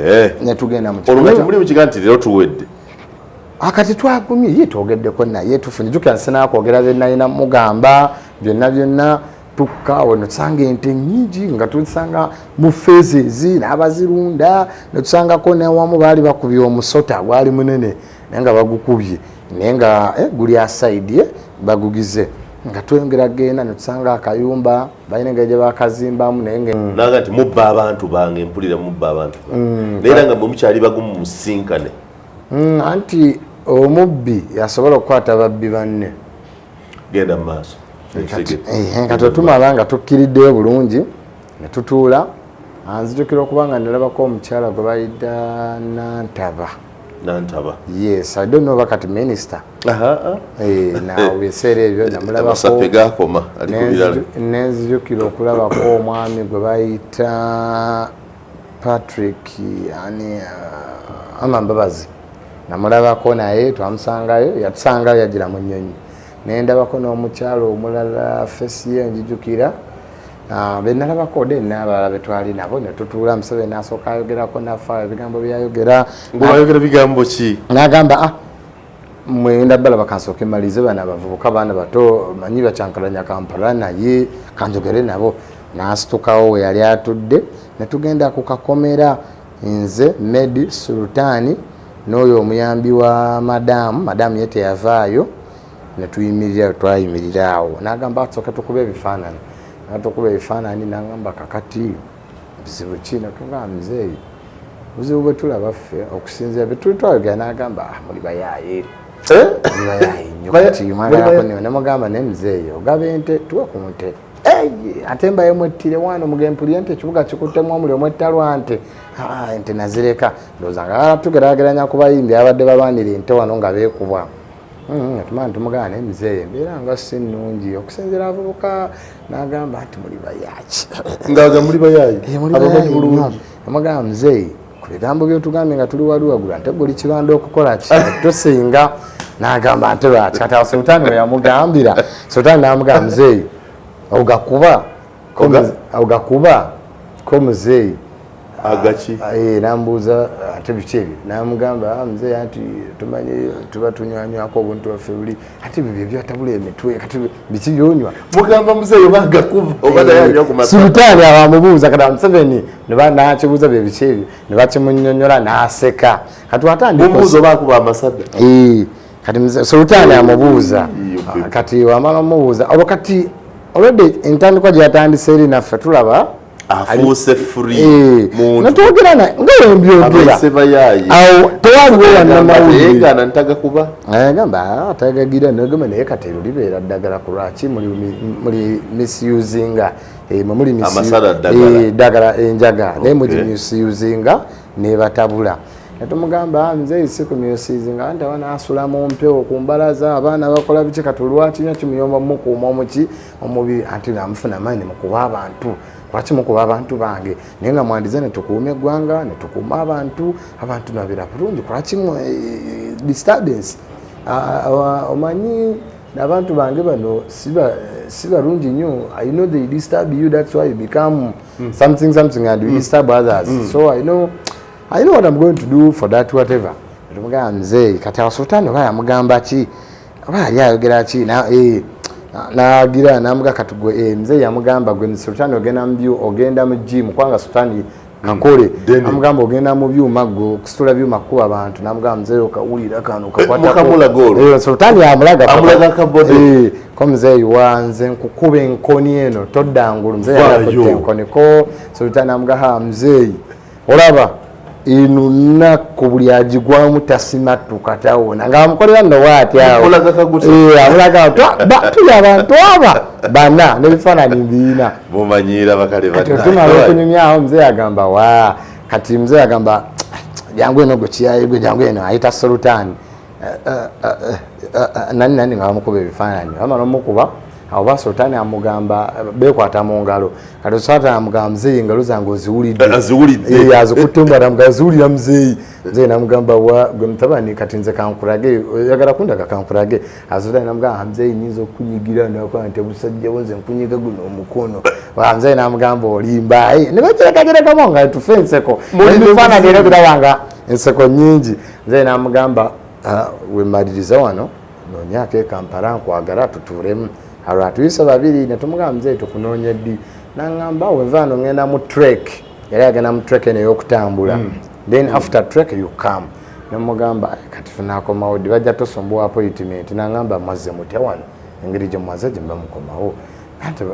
Eh. Ne tugenda mu Olwo nga kiko. temuli mukiga nti leero tuwedde? Akati twagumye, ye twogeddeko naye, tufunye, jukira sinakwogera bye nalina mugamba byonna byonna. Tukka awo netusanga ente nyingi, nga tusanga mu phases n'abazirunda, netusangako newamu baali bakubye omusota, gwali munene naye nga bagukubye, naye nga guli aside, bagugize. Nga twongera genda, netusanga akayumba balina engeri gye bakazimbamu, naye nga Naga nti mubba abantu bange, mpulira mubba abantu bange, naye era nga mwe mukyali bagumu musinkane. Anti omubbi yasobola okukwata babbi banne. Genda mu maaso. Kati otumala nga tukkiriddeyo bulungi ne tutuula. Nzijukira okuba nga nalabako omukyala gwe bayita Nantaba. Nantaba. Yes, I don't know bakati minister. Nawo biseera ebyo namulabako. Amasape gakoma ali ku birala. Nenzijukira okulabako omwami gwe bayita Patrick ani, Ama Mbabazi, namulabako naye twamusangayo, yatusangayo yagira mu nnyonyi. Nendabako n'omukyalo omulala, face ye njijukira. Ah, benalabako de n'abalala betwali nabo, netutuula. Museveni nasooka ayogerako naffe, ebigambo byayogera. Ng'obayogera bigambo ki? N'agamba, ah, mwenda balaba, kansooke malize bano abavubuka, baana bato, manyi bakyankalanya Kampala, naye kanjogere nabo. N'asitukawo we yali atudde, ne tugenda ku kakomera. Nze, Medi, Sultani n'oyo omuyambi wa madamu. Madamu ye teyavaayo, netuyimirira. Twayimirira awo, nagamba tusooke tukuba ebifaananyi. Natukuba ebifaananyi, nagamba, "Kakati bizibu ki?" Natugamba, "Muzeeyi, buzibu bwe tulaba ffe okusinzira betuli twayogera." Nagamba, "Ah, muli bayaaye, Eh? muli bayaaye nnyo." Kati mwagalako nemugamba, "Naye muzeeyi, ogaba ente, tuwe ku nte." "Ei, ate mbaye mwettire wano mugempulire nti ekibuga kikuttemu omuliro, mwetta lwa nte." "Ah, ente nazireka." Ndowooza nga tugeraageranya ku bayimbi abadde balwanira ente wano nga beekubwa. Tumala tumugamba, "Naye muzeeyi, embeera nga si nnungi okusinziira abavubuka." N'agamba nti, "Muli bayaaki." Nga muli bayaayi. Eh, muli abamanyi bayaayi nnyo. Bulungi. Amugamba, "Muzeeyi, ku bigambo byotugambye nga tuli wali waggulu, ate gwe oli kibanda okukola ki tusinga?" N'agamba nti, "Lwaki?" Kati awo Sultani we yamugambira, Sultani n'amugamba, "Muzeeyi, ogakuba ko ogakuba ko muzeeyi." Agaki? Eh, nambuuza ate biki ebyo? Namugamba, "Ah, muzeeyi, anti tumanyi tuba tunywanywako obuntu bwaffe buli, ate ebyo byebyatabula emitwe. Kati biki byonywa?" Mugamba muzeeyi oba agakuba oba naye anywa ku masa? Sultani abamubuuza. Kati Museveni nakibuuza bye biki ebyo, ne bakimunyonyola, n'aseka. Kati watandika Mumubuuza oba akuba amasada? Eh, kati Sultani amubuuza. Okay. Ah, kati wamala omubuuza olwo, kati olwedde entandikwa gye yatandise eri naffe tulaba afuuse free Eh, muntu. Netwogera naye nga wembyogera. Abaise bayaayi. Awo tewaliwo wannamawulire. Yegaana ntagakuba. Agamba atagagira, nagamba, "Naye kati eryo libeera ddagala, ku lwaki muli misusinga? Eh, mwe muli Amasala ddagala. Eh, ddagala enjaga, naye Okay. mugimisusinga nebatabula." Netumugamba, "Nze si kumisusinga, anti abaana asula mu mpewo ku mbalaza, abaana bakola biki, kati olwakinywa kimuyomba mukuuma omuki omubiri, anti namufuna amaanyi mukuba abantu. Lwaki mukuba abantu bange? Naye nga mwandize netukuuma eggwanga, netukuuma abantu, abantu nabeera bulungi. Lwaki disturbance? Ah, ah, omanyi abantu bange bano si balungi nnyo. I know they disturb you, that's why you become something something and you disturb others. So I know what I'm going to do for that, whatever." Tumugamba, "Mzeeyi." Kati awo Sultani oba yamugamba ki, oba yali ayogera ki, nagira namuga, "Kati gwe," mzeeyi yamugamba, "Gwe Sultani ogenda mu ogenda mu gym," kubanga Sultani kakole. Dene. Amugamba, "Ogenda mu byuma gwe, okusitula byuma, kuba abantu." Namugamba, "Mzeeyi, okawulira kano?" Mukamulaga olwo? Eh, Sultani amulaga. Amulaga akabode. Eh, ko mzeeyi, "Wanze nkukuba enkoni eno, todda ngulu." Mzeeyi Vaayo. alakutte enkoni, ko Sultani amuga, "Ha, mzeeyi, olaba eno nnaku buli agigwamu tasimattuka tawona." Nga amukolera nno waati awo. Amulaga kaguti. Eh, amulaga tuli abantu aba bana n'ebifaananyi mbiina. Mumanyiira bakale. Kati otumala okunyumyawo, muzeeyi agamba wa, kati muzeeyi agamba, "Jangu eno gwe kiyaye gwe, jangu eno." Ayita Sultani, nani nani, nga bamukuba ebifaananyi. Bamala omukuba awo, ba Sultani amugamba, bekwata mu ngalo. Kati Sultani amugamba, "Muzeeyi, engalo zange oziwulidde?" Aziwulidde. Eh, azikutte amuga, "Aziwulira muzeeyi?" Muzeeyi namugamba, "Wa gwe mutabani, kati nze kankulage, oyagala kundaga, kankulage." Sultani namugamba, "Muzeeyi, nyinza okunyigira nakola nti busajjawo nze nkunyiga guno omukono." Wa muzeeyi namugamba, "Olimba." Eh, ne bagerekagerekamu nga tufe enseko. Ebifaananyi era biraba nga enseko nyingi. Muzeeyi namugamba, "Ah, wemaliriza wano noonyako e Kampala, nkwagala tutuulemu." Alwo atuyise babiri, netumugamba, "Muzeeyi, tukunoonya ddi?" Naŋŋamba, "Wenvaano ŋŋenda mu trek." Yali agenda mu trek eno ey'okutambula. "Then after trek you come." Nemugamba, "Kati tunakomawo ddi? Bajja tosumbuwa appointment." Naŋŋamba, "Mwazze mutya wano? Engeri gye mwaze gye muba mukomawo."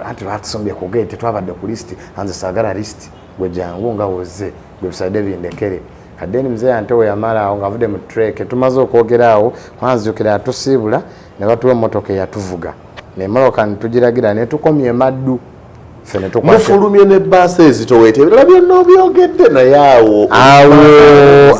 Anti batusombye ku gate, twabadde ku list. "Anze saagala list, gwe jangu nga woze, gwe bisadde bindekere." Kaddeni muzeeyi ante we yamala awo ng'avudde mu trek, tumaze okwogera awo, kwanzijukira atusiibula ne batuwa emmotoka eyatuvuga, nemmotoka netugiragira netukomya emaddu, ffe netukwata. Mufulumye nebbaasa ezitoweeta, ebirala byonna obyogedde, naye awo awo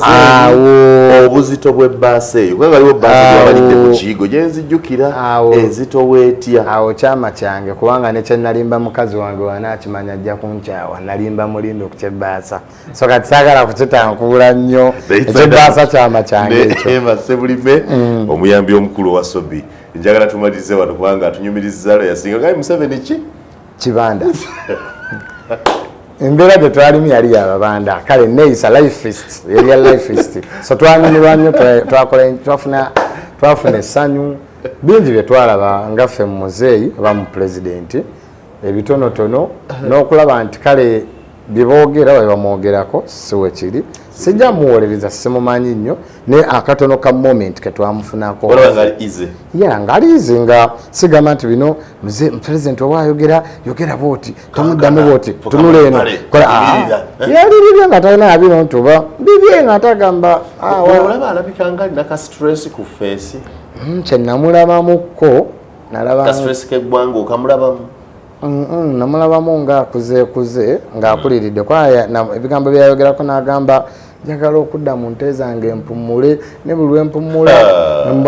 awo obuzito bw'ebbaasa eyo, kubanga waliwo bbaasa gyebabalidde ku Awo. kiyigo gyenzijjukira Awo. ezitoweetya. Awo kyama kyange, kubanga nekyenalimba mukazi wange wanaakimanya ajja kunkyawa. Nalimba mulimbe ku kyebbaasa, so kati saagala kukitankuula nnyo. Ekyebbaasa kyama kyange ekyo. Ema Sebulime, omuyambi omukulu owa Sobi, njagala tumalirize wano kubanga atunyumiriza lwe yasinga gaye Museveni ki? Kibanda. Embeera gye twalimu yali yababanda, kale neeyisa lifeist, yali ya lifeist, so twanyumirwa nnyo, twafuna essanyu bingi bye twalaba nga ffe mu muzeeyi oba mu pulezidenti ebitonotono, n'okulaba nti kale Byeboogera bwe bamwogerako si we kiri, sijja muwolereza, simumanyi nnyo, naye akatono ka moment ketwamufunako ya ngaali easy, nga sigamba nti bino muze president oba ayogera yogera bwoti, tomuddamu bwoti, tunula eno, yali bibye nga talina yabino nti oba bibye nga tagamba. Olaba alabika nga alina ka stress ku face. Kyenamulabamukko nalaba ka stress k'eggwanga okamulabamu. Namulabamu nga akuzeekuze ng'akuliridde kwa ebigambo byeyayogerako, n'agamba njagala okudda mu nte zange mpumule, ne buli lwempumula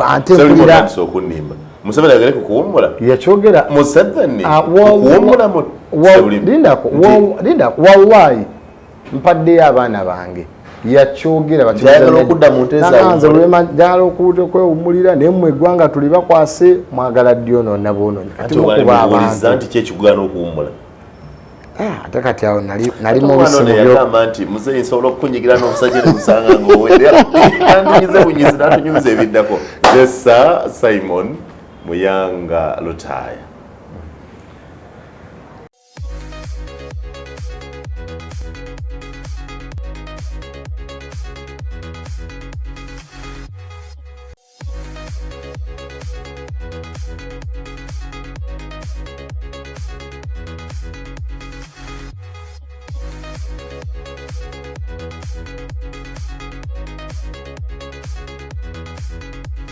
ate mpulira Okunnimba. Museveni ayogere ku kuwummula? Yakyogera. Museveni kuwummula mu Lindako, lindako, wallahi mpaddeyo abaana bange, yakyogera. Njagala okudda mu nte zange, njagala okwewummulira, naye mmwe eggwanga tuli bakwase, mwagala ddyonoona bwonoonyi. Kati mukuba abantu nti kyekikugaana okuwummula. Ate kati awo nali mubisi. Yagamba nti muzeeyi nsobola okukunyigira n'obusajja ne busanga ng'owedde, andinyize bunyizi n'atunyumiza ebiddako. Zesa Simon Muyanga Lutaaya.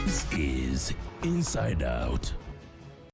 This is Inside Out.